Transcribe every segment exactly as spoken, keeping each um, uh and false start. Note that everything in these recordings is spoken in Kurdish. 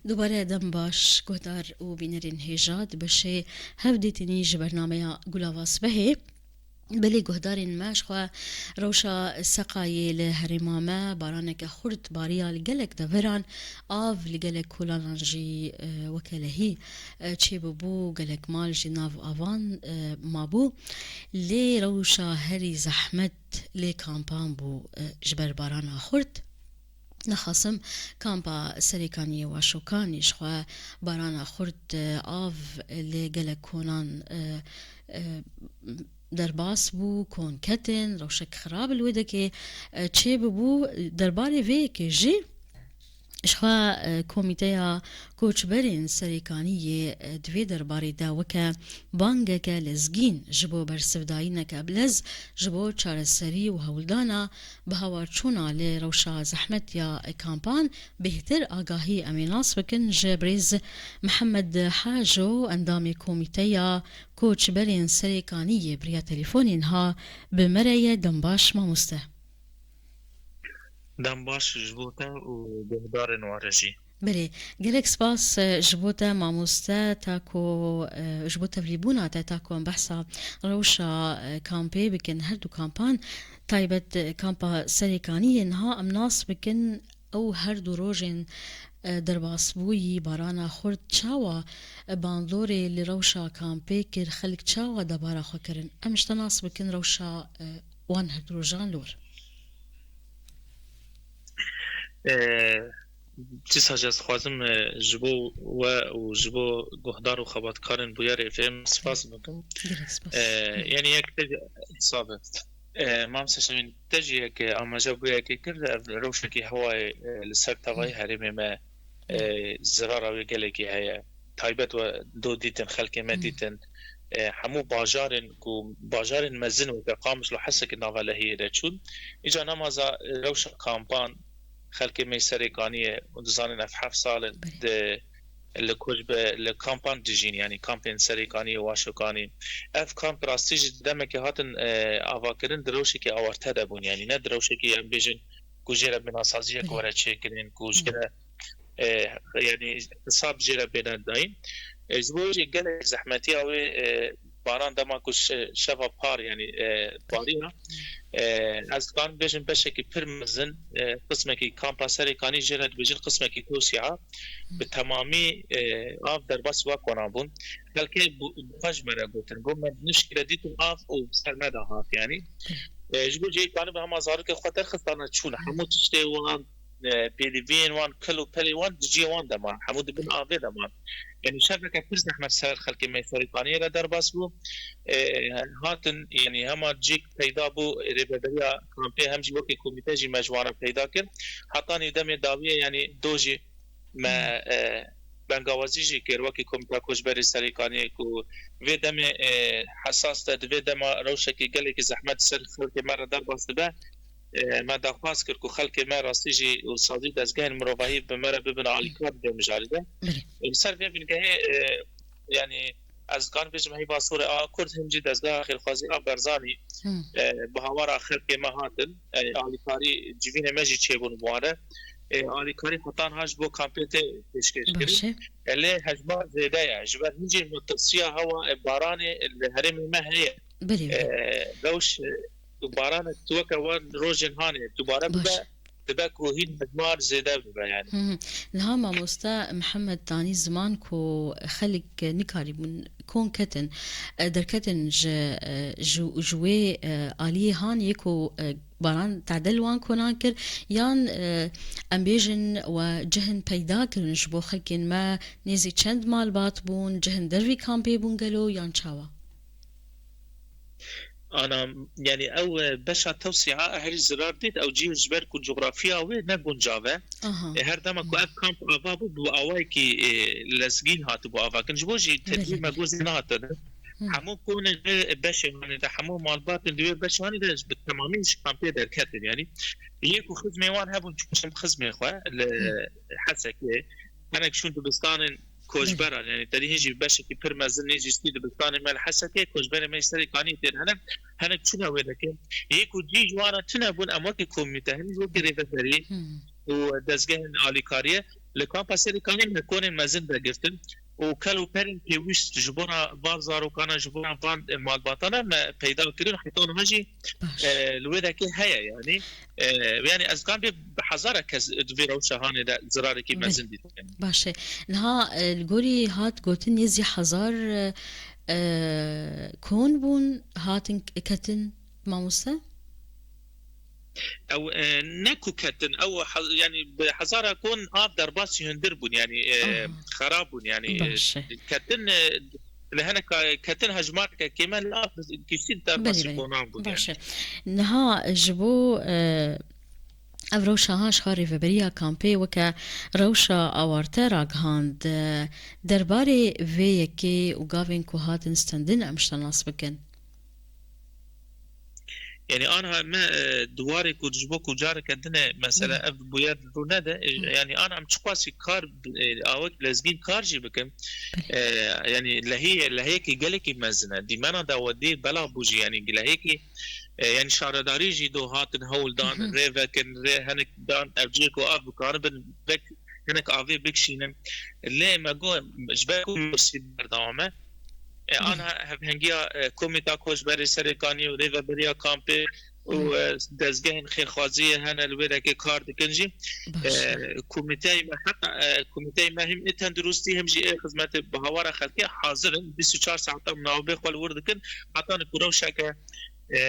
Dubare dem baş, guhdar û bînerên hêja di beşê hevdîtinî ji bernameya Gulava Sibehê. Belê guhdarên me ji xwe rewşa seqayê li herêma me baraneke xurt bariya li gelek deveran, av li gelek kolanan jî, e, weke lehî, e, çêbûbû, gelek mal jî nav avan, e, mabû. Lê rewşa herî zehmet lê kampan bû, e, ji ber barana xurt. Nexasim kampa Serêkaniyê Waşokanî ji xwe barana xurt, e, av lê gelek konan, e, e, derbas bû, kon ketin, rewşek xirab li wê dekê, e, çêbûbû. Derbarê vê yekê jî ji xwe, e, Komîteya Koçberên Serêkaniyê, e, di vê derbarê de weke bangeke lezgîn ji bo bersivdayîneke bilez ji bo çareserî û hewldana bi hawarçûna li rewşa zehmet ya kampan bêhtir agahî. Em ê nas bikin ji birêz Mihemed Hajo, endamê Komîteya Koçberên Serêkaniyê, bi riya telefonê niha bi me re ye. Dem baş mamoste. Dem baş ji bo te û guhdarên we re jî. Belê, gelek spas, e, ji bo te mamoste, ta ku, e, ji bo tevlîbûna te, ta ku em behsa rewşa, e, kampê bikin, her du kampan, taybet, e, kampa Serêkaniyê niha em nas bikin, ew her du rojên, e, derbasbûyî, barana xurt, çawa, e, bandorê li rewşa kampê kir, xelk çawa debara xwe kirin? Em ji te nas bikin rewşa, e, wan her du rojan li wir. E, dîsa jî ez dixwazim, e, ji bo we û ji bo guhdar û xebatkarên Bûyer F M spas bikim. Gelek spas. E, Hı. Yanî yek te jî, sabe. E, Mam Seşemîn, te jî yek, e, amaje bû yekê kir, ev rewşekî hewayê, e, li ser tevayê Hı. herêmê me, e, Hı. zirara wê gelekî heye. Taybet we do dîtin, xelkê me Hı. dîtin. E, hemû bajarên ku, bajarên mezin weke Qamişlo, Hesekê nava lehiyê de çûn. Îca nemaza, e, rewşa kampan, xelkê me Serêkaniyê û dizanin ev heft sal in Belê. di, li koçbe-, li kampan dijîn, yanî kampên Serêkaniyê û Waşokanî. Ev kamp rastî jî demekê hatin, e, avakirin di rewşekî awarte de bûn, yanî ne di rewşekî em bêjin ku jê re binasaziyek Belê. were çêkirin, ku Hı. jê re, e, yanî hesab jê re bêne dayîn. E, ji bo jî gelek zehmetiya wê, e, baran dema ku şe-, şeva par, yanî, e, bariya, e, ez dikarim bêjim beşekî pir mezin, e, qismekî kampa Serêkanî jê re dibêjin qismekî tewsîa, bi temamî, e, av derbas wa konan bûn. Xelkê bû-, xwe ji me re gotin, got, me nişkî re dîtin av û ser me de hat, yanî. E, ji bo cihê kanî bi hema zarokê xwe derxistana çûn. Hemû tiştê wan, e, pêdiviyên wan, kil û pelê wan di cihê wan de man. Hemû di bin avê de man. Yanî şeveke pir zehmet ser xelkê me Serêkaniyê re derbas bû. E, hatin, yanî hema cîk peyda bû, rêveberiya kampê hem jî wekî komîte jî me ji wan re peyda kir. Hetanî demê dawiyê, yanî do jî me, Hmm. e, bengawazî jî kir wekî Komîta Koçberê Serêkaniyê ku vê demê, e, hesas de, di vê dema rewşekî gelekî zehmet ser xelkê me re derbas dibe. E, me daxwaz kir ku xelkê me rastî jî û sazî dezgehên mirovahî bi me re bibin alîkar di vê mijarê de. Belê. Li ser vê bingehê, e, yanî ez dikarim bêjim heyva Sorê a Kurd him jî dezgeha xêrxwazî a Berzanî, Hmm. e, bi hawara xelkê me hatin, e, alîkarî civînê me jî çêbûn bi wan re. E, alîkarî heta niha ji bo kampê tê pêşkêş kirin. Baş e. E, lê hejmar zêde ye. Ji ber hîn jî metirsîya hewa, e, baranê li herêmê me heye. Belê, E, belê. rewş, e, baranek tu weke wan rojên hanê dubare Baş. bibe, dibe ku hîn hejmar zêde bibe yani. Hı hı. Niha mamoste Mihemed danî ziman ku xelk nikarîbûn kon ketin, e, derketin ji, e, ji, ji wê, e, aliyê han yê ku, e, baran tadel wan konan kir, yan, e, em bêjin we cihên peyda kirin ji bo xelkên me nêzî çend malbat bûn, cihên dervî kampê bûn gelo yan çawa? Ana, yani ew, e, beşa tewsîa herî zirar dît, ew cî ji ber ku coğrafya wê ne guncav e. Aha. E, her dema ku Hı. ev kamp ava bû, bi awayekî, e, lezgîn hatibû avakirin. Ji bo jî tedbîr Belê, me belê. gozê nehate de. Hı. Hemû konên vê beşê hanê de, hemû malbatên di wê beşê hanê de bi temamî ji kampê derketin. Yani yê ku xizmê wan hebûn, çûn xizmê xwe li Hı. Hesekê. Hinek çûn dibistanên koçberan, Belê. yani te dî hîn jî beşekî pir mezin nêzî sî dibistanên me li Hesekê, koçberê me Serêkaniyê tên hene, hinek çûne wê deke. Yê ku cî ji wan re tune bûn, em wekî komîte, hemî wekî rêveberî Hmm. û dezgehên alîkariyê, Li kampa Serêkanî me konên mezin vegirtin û kel û perên pêwîst ji bona van zarokana, ji bona van, e, malbatana me peyda kirin. Heta niha jî, Baş. e, li wê dekê heye, yanî, e, yanî ez dikan bê bi hezara kes di vê rewşa hanê de zirarekî Belê. Mezin dîtin. Baş e. Niha, e, li gorî hat gotin nêzî hezar, e, e, kon bûn, hatin k-, ketin mamoste? Ew, e, ne ku ketin, ew he-, yanî bi hezara kon av derbasî hundir bûn, yanî, e, Aha. xerab bûn, yanî, e, Baş e. ketin, e, li hinek ketin hejmareke kême li av giştî Belê, derbasî belê. konan bûn, Baş e. yanî. Niha ji bo, e, ev rewşa han ji xwe rêveberiya kampê weke rewşa awarte ragihand. E, derbarê vê yekê û gavên ku hatin stendin em ji te nas bikin. Yanî anha me, e, di warê ku ji bo ku careke din e mesele ev bûyer rû nede, e, yanî anha em çiqasî kar, e, awek lezgîn kar jî bikin. E, yanî lehiyê, lehiyekî gelekî mezin e. Dîmena de we dê bela bû jî, yanî lehiyekî, e, yanî şaredarî jî do hatin hewl dan, rê vekin, rê hinek dan, ev cihê ku av bikaribin, vek hinek avê bikişînin. Lê me got, ji ber ku mosî berdewam e, e, anha hevhengiya, e, komîta koçberê Serêkanî û rêveberiya kampê û, e, dezgehên xêrxwaziyê hene li wê dekê kar dikin jî. Baş E, e. komîteyê me heta, e, komîteyê me him ê tenduristî him jî ê xizmetê bihawara xelkê hazir in. Bîst û çar saet em navbê xwe li wir dikin. Heta ku rewşeke, e,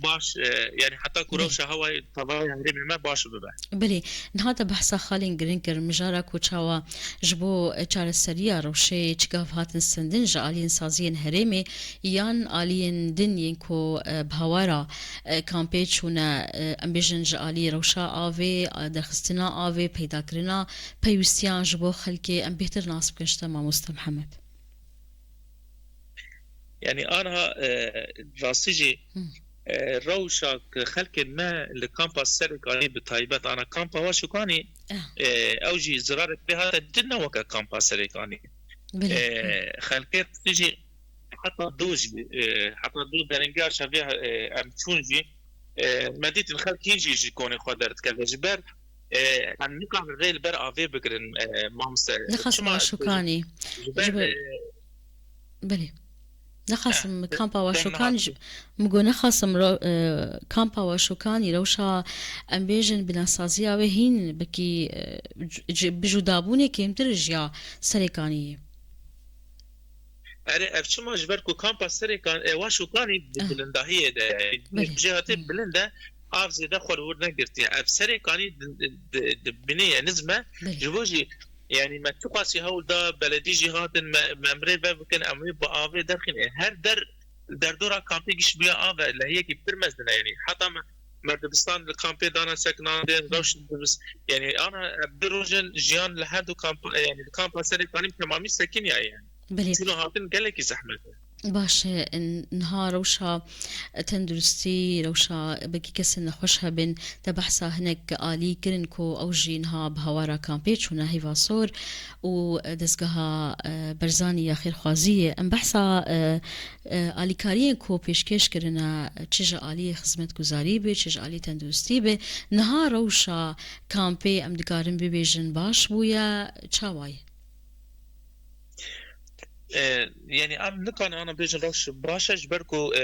baş, e, yanî heta ku Belê. Rewşa hewayê tevaya herêmê me baş bibe. Belê, niha te behsa xalên giring kir, mijara ku çawa ji bo çareseriya rewşê çi gav hatin stendin ji aliyên saziyên herêmê yan aliyên din yên ku, e, bi hawara, e, kampê çûne, e, em bêjin ji alî rewşa avê, e, derxistina avê, peydakirina pêwîstiyan ji bo xelkê em bêhtir nas bikin ji te mamoste Mihemed. Yanî anha, e, rastî jî, Hı. e, rewşa ku xelkên me li kampa Serêkanî bi taybet ana kampa Waşûkanî, Eh. e, ew jî zirarek pê hate din ne weke kampa Serêkanî. Belê. E, xelkê rastî jî heta do jî, e, heta do derengiya şevê, e, em çûn jî, e, me dîtin xelk hîn jî ji konê xwe derdikeve. Ji ber, e, em nikarin rê li ber avê bigirin, e, mamoste. Nexasim Çima? Waşûkanî. Ji ber, Ji ber- e, Belê. Nexasim Eh, kampa eh, Waşûkanî nexasim. ji, min got nexasim ro-, e, kampa Waşûkanî rewşa em bêjin binasaziya wê hîn bekî, e, c-, c-, bi cudabûnê kêmtir ji ya Serêkaniyê. Erê, ev çima ji ber ku kampa Serêkan, e, Waşûkanî di Ah. bilindahiyê de ye. Belê. Cihê hatê Hmm. bilind e, av zêde xwe li wir negirtiye. Ev Serêkanî di, di, di, di binê ye, niz me. Belê. Ji bo jî, yanî me çiqasî hewl da, beledî jî hatin, me, me em rê ve bikin, em wê bi avê derxîne. Her der, derdora kampê giş bûye av e, lehiyekî pir mezin e, yanî heta me, me dibistan li kampê dana sekinandin, rewşin dibis-, yanî ana, ev du rojin jiyan li her du kampa, yanî li kampa Serêkanî temamî sekiniyaye, yanî. Belê. Çûn û hatin gelekî zehmet e. Baş e, n-, niha rewşa tenduristî, rewşa belkî kesên nexweş hebin, te behsa hinek alî kirin ku ew jî niha bi hawara kampê çûne Heyva Sor û dezgeha, e, Berzanî ya xêrxwaziyê. Em behsa, e, e, alîkariyên ku pêşkêş kirine, çi ji alî xizmetguzarî be, çi ji alî tenduristî be. Niha rewşa kampê em dikarin bibêjin baş bûye, çawa ye? E, yanî em nikarin ana bêjin rewş baş e, ji ber ku, e,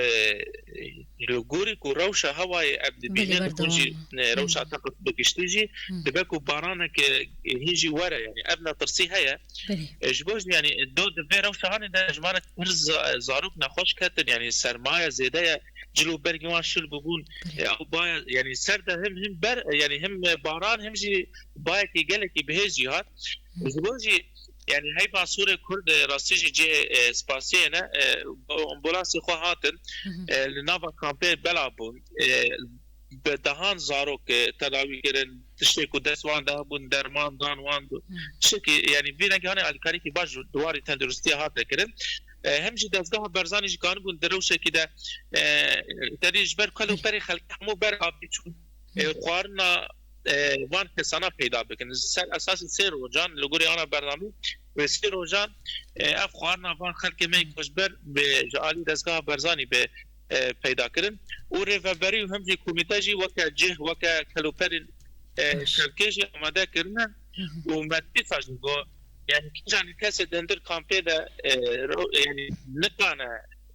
li gorî ku rewşa hewayê em dibînin, Belê, hûn jî, berdewam e. e, rewşa Hmm. teqet bi giştî jî, Hmm. dibe ku baranek, e, hîn jî were, yanî ev metirsî heye. Belê. E, ji bo jî, yanî do di vê rewşa hanê de hejmarek pir za-, zarok nexweş ketin, yanî sermaye zêde ye, cil û bergên wan şil bûbûn. Belê. E, ew baye, yanî ser de him, him ber, e, yanî him, e, baran, him jî bayekî gelekî bihêz jî hat. Hı. Ji bo jî, yanî Heyva Sorê Kurd, e, rastî jî cihê, e, spasiyê ne, e, ambulansê xwe hatin, Hı hı. e, li nava kampê bela bûn. E, bi dehan zarok, e, tedawî kirin, tiştê ku dest wan de hebûn, derman dan wan, Hı. tiştekî, yanî vî rengî hanê alîkariyekî baş ji warî tenduristiya hate kirin. E, hem jî dezgeha Berzanî jî kanibûn di rewşekî de, e, tedî ji ber kel û Belê. perê xelkê hemû ber avê çûn. E, Hı. xwarina, e, van kesana peyda bikin. Ser esasî sê rojan, li gorî ana bernamî, wê sê rojan, e, ev xwarina van xelkê me yê koçber bi, ji alî dezgeha Berzanî bi, e, peyda kirin. Û rêveberî û hem jî komîte jî weke cih, weke kel û perên, e, Baş. xelkê jî amade kirine. Û me dîsa jî got, yani, kîjan kesê di hundir kampê de, e, ro-, yani, nikane,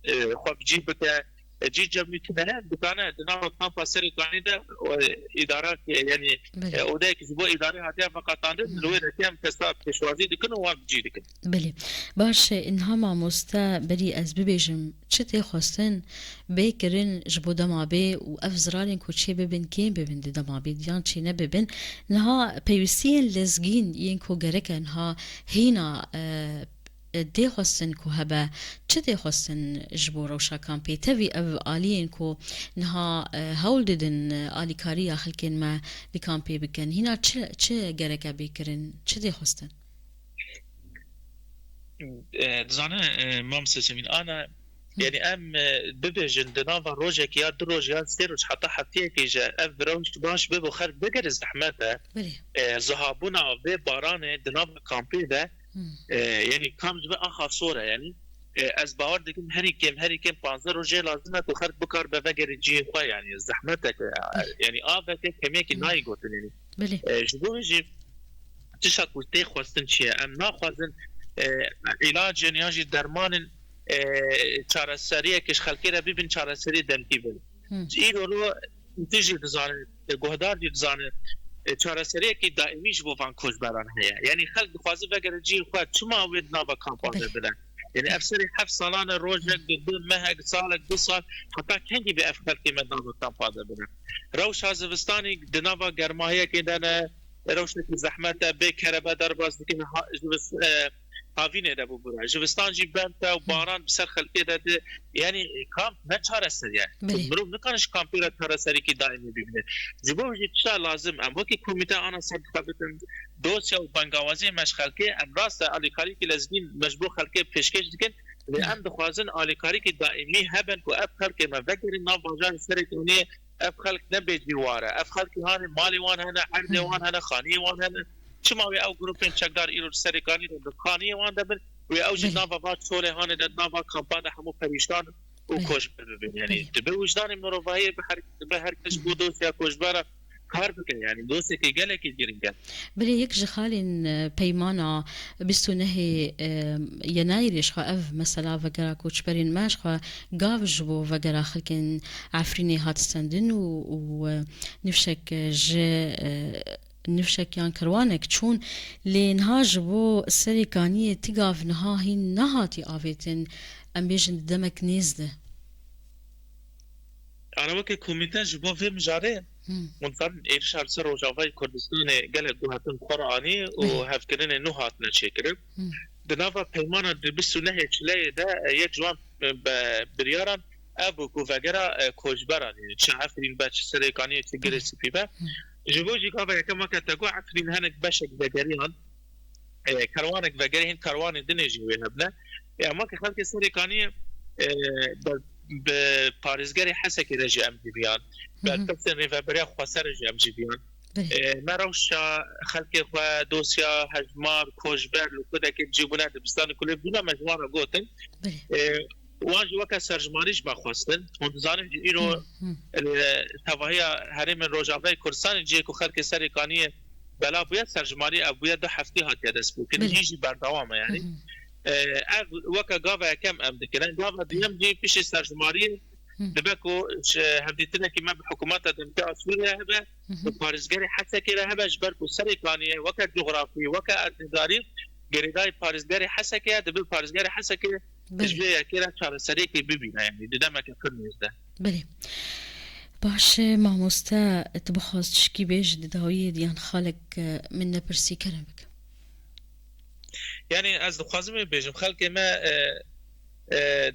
e, xwe bi cî bike, e, cî cemî tune, dikane di nava kampa Serê Kanî de, e, îdara, e, yani, e, odeyek ji bo îdarê hatiye veqetandin, li wê derê em kesa pêşwazî dikin û wan bi cî dikin. Belê. Baş e, niha mamoste, berî ez bibêjim, çi tê xwestin bê kirin ji bo dema bê û ev zirarên ku çê bibin, kêm bibin di dema bê, yan çê nebibin. Niha pêwîstiyên lezgîn yên ku gerek e niha hîna, e, e, tê xwestin ku hebe, çi tê xwestin ji bo rewşa kampê? Tevî ev aliyên ku niha, e, hewl didin, e, alîkariya xelkên me li kampê bikin, hîna çi, çi gerek e bê kirin? Çi tê xwestin? E, dizane, e, Mam Sesemîn, ana, yani em, e, bibêjin di nava rojekê ya du roj ya sê roj heta heftiyekê ji ev rewş baş bibo xelk bigere zehmet e. Belê. E, zihabûna vê baranê di nava kampê de, Hmm. e, yani kam ji vê axa sor e yani. E, ez bawer dikim herî kêm, herî kêm panzdeh rojê lazim e ku xelk bikar be vegere cihê xwe yani. Zehmet e ku, e, Belê. yani aveke kemiyekî Hmm. nayê gotin yani. Belê. E, ji bo wê jî tişta ku tê xwestin çi ye? Em naxwazin, e, îlacên yan jî dermanên, e, çareseriyeke ji xelkê re bibin çareseriyê demkî bin. Hmm. Îro ro tu jî dizane, e, guhdar jî dizane, e, çareseriyekî daîmî ji bo van koçberan heye. Yani xelk dixwaze vegere cihê xwe, çima wê di nava kampan de Belê. bine? Yani ev serê heft salan e, rojek, du, du mehek, salek, du sal, heta kengî be ev xelkê me di nava kampan de bine? Rewşa zivistanî di nava germahiyekê de ne, rewşekî zehmet e, bê kerebe derbas dikin, ha, zivis-, e, havînê de bûbûre. Zivistan jî bend e û Hı. baran bi ser xelkê de di, yani kamp ne çareser e. Belê. Mirov nikare ji kampê re çareserîkî daîmî bibîne. Ji bo jî tişta lazim, em wekî komîte ana ser dixebitin dosya û bangawaziyê me ji xelkê, em rast e alîkarîkî lezgîn me ji bo xelkê pêşkêş dikin, lê Hı. em dixwazin alîkarîkî daîmî heben ku ev xelkê me vegerin nav bajarê Serêkaniyê, ev xelk ne bêcîwar e. Ev xelkî hanê malê wan hene, erdê Hı. wan hene, xaniyê wan hene. Çima wê ew grûpên çekdar îro di Serêkanî de di xaniyê wan de bin, wê ew jî Belê. nava va çolê hanê de, nava kampa de hemû perîşan û Belê. koçber bibin? Yani Belê. dibe wijdanê mirovahiyê bi her, bi her kes ji bo dosya koçbera kar bike. Yani dosyekê gelekî giring e. Belê, yek ji xalên, e, peymana bîst û nehê, e, Yenayîrê ji xwe ev mesela vegera koçberên me ji xwe gav ji bo vegera xelkên Efrînê hat stendin û, û, e, nifşek, e, ji, e, nifşek yan kerwanek çûn, lê niha ji bo Serê Kaniyê ti gav niha hîn nehatî avêtin, em bêjin di demek nêz de. Ana weke komîte ji bo vê mijarê, Hmm. hûn zanin êrişa li ser Rojavayê Kurdistanê gelek guhertin xwe re anî û Belê. hevkirinê nû hatine çêkirin. Hmm. Di nava peymana di bîst û nehê Çileyê de, e, yek ji wan, e, be-, biryaran ev bû ku vegera, e, koçberan, yani çi Efrîn be, çi Serêkaniyê, çi Girê Spî be. Hı. Ji bo jî gava yekem weke te got Efrîn hinek beşek vegeriyan, e, kerwanek vegerî, hîn kerwanê dinê jî wê hebne. E, ama ki xelkê Serêkaniyê, e, be-, bi parêzgerê Hesekê re jî em jî biyan. Hı hı. Berpirsên Rêveberiya Xweser re jî em jî biyan. Belê. E, me rewşa xelkê xwe, dosya hejmar, koçber, li ku dekê cîbûne dibistanê ku lê bûne me ji wan re gotin. Belê. E, wan jî weke serjimarî ji me xwestin. Hûn dizanin jî îro, Hı, hı. e, tevahiya herêmên Rojavayê Kurdistanê cihê ku xelkê Serêkaniyê bela bûye, serjimarî ev bûye du heftî hatiye destpêkirin. Belê. Hîn jî berdewam e yani. Hı hı. E, ev weke gava yekem em dikirin. Gava duyem jî piştî serjimariyê Hı. dibe ku ji hevdîtinekî me bi hikûmeta demkî ya Sûriye hebe, Hı hı. bi parêzgerê Hesekê re hebe, ji ber ku Serêkaniyê weke cografî, weke erdnîdarî girêdayî parêzgerê Hesekê ye, dibe parêzgerê Hesekê Belê. ji vê yekê re çareseriyekê bibîne, yani di demeke pir nêz de. Belê. Baş e, mamoste, tu bixwaz tişkî bêj di dawiyê diyan xalek, e, min nepirsî kerem bike. Yani ez dixwazim ê bêjim, xelkê me, e, e,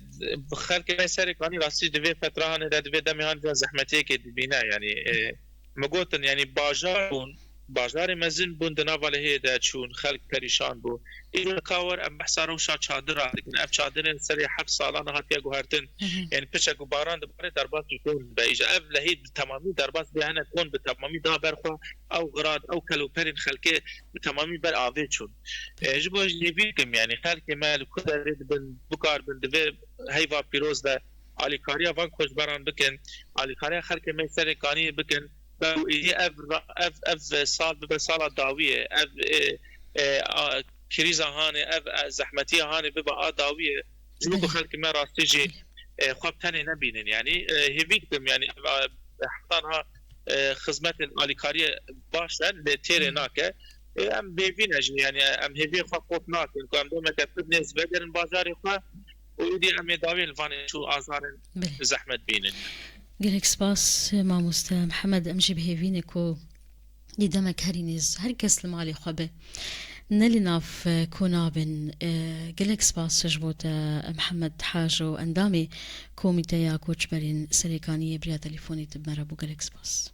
xelkê me Serêkanî rastî di vê fetrahanê de, di vê demê han de zehmetiyekê dibîne. Yani, e, me gotin, yani bajar bûn, bajarê mezin bûn di nava lehiyê de çûn, xelk perîşan bû. Îro ka wer em behsa rewşa çadira dikin. Ev çadirên serê heft salan hatiye guhertin. Hı hı. Yani piçek û baran dibare derbas jî kon be. Îja ev lehî bi temamî derbas bê hene kon bi temamî da ber xwe. Ew xirad, ew kelûperên xelkê bi temamî ber avê çûn. E, ji bo ez jî hêvî dikim, yani xelkê me li ku derê dibin, bikaribin, divê heyva pîroz de alîkariya van koçberan bikin, alîkariya xelkê me Serêkaniyê bikin. Ew êdî ev ra-, ev, ev sal bibe sala dawiyê, ev, e, e, a, krîza hanê, ev, e, zehmetiya hanê bibe a dawiyê. Ji bo ku Belê. Xelkê me rastî jî, e, xwe bi tenê nebînin. Yanî, e, hêvî dikim, yanî, e, heta niha, e, xizmetên alîkariyê baş e, lê têrê Hı. nake. E, em bêvî ne jî, yanî, e, em hêviyê xwe qot nakin ku em demeke pir nêz vegerin bajarê xwe û êdî em ê dawiyê li vanê çû azarên Belê. zehmet bînin. Gelek spas, mamoste Mihemed. Em jî bi hêvî ne ku dî demek herî nêz her kes li malê xwe be. Ne li nav, e, kona bin. E, gelek spas ji bo te, Mihemed Hajo, endamê Komîteya Koçberên Serêkaniyê, bi riya telefonê tu bi me re bû. Gelek spas.